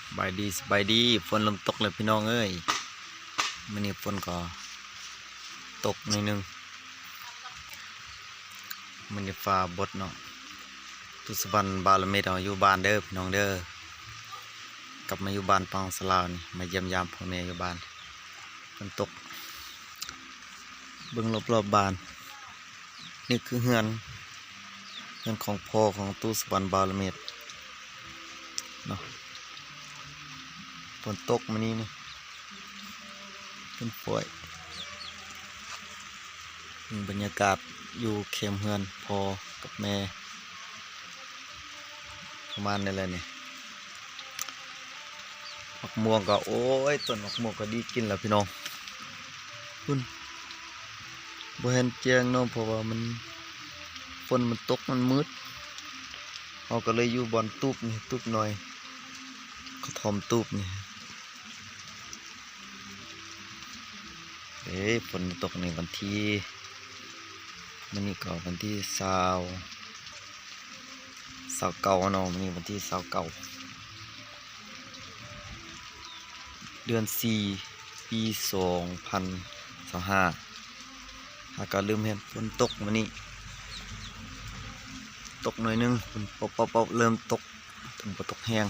ສະບາຍດີ ສະບາຍດີ. ຝົນເລີ່ມຕົກແລ້ວພີ່ນ້ອງເອີຍ. ມື້ນີ້ຝົນກໍຕົກໜ້ອຍໜຶ່ງ. ມື້ນີ້ຟ້າບົດເນາະ. ຕຸສະຫວັນ ບາລະເມັດ ເຮົາຢູ່ບ້ານເດີພີ່ນ້ອງເດີ. ກັບມາຢູ່ບ້ານພັງສາລາວນີ້ ມາຢ້ຽມຢາມພໍ່ແມ່ຢູ່ບ້ານ. ຝົນຕົກ. ເບິ່ງລອບໆບ້ານ. ນີ້ຄືເຮືອນ ເຮືອນຂອງພໍ່ຂອງຕູ້ສະຫວັນ ບາລະເມັດເນາະ. ຝົນຕົກມື້ນີ້ນີ້ ເປັນຝອຍ. ເບິ່ງບັນຍາກາດຢູ່ແຄມເຮືອນພໍ່ກັບແມ່ ປະມານນີ້ແຫຼະນີ້. ໝາກມ່ວງກໍ ໂອ້ຍ ຕົ້ນໝາກມ່ວງກໍດີກິນແລ້ວພີ່ນ້ອງ. ພຸ້ນ ບໍ່ເຫັນແຈ້ງເນາະ ເພາະວ່າມັນ ຝົນມັນຕົກ ມັນມືດ. ເຮົາກໍເລີຍຢູ່ບ່ອນຕູບນີ້ ຕູບນ້ອຍ ກະທ່ອມຕູບນີ້. ເອີ ຝົນຕົກໃນວັນທີ ມື້ນີ້ກໍວັນທີຊາວ ຊາວເກົ້າເນາະ. ມື້ນີ້ວັນທີຊາວເກົ້າ ເດືອນສີ່ ປີສອງພັນຊາວຫ້າ. ຫາກະລືມເຫັນຝົນຕົກມື້ນີ້ ຕົກໜ້ອຍໜຶ່ງ ຝົນປົບໆໆ ເລີ່ມຕົກ ແຕ່ບໍ່ຕົກແຮງ.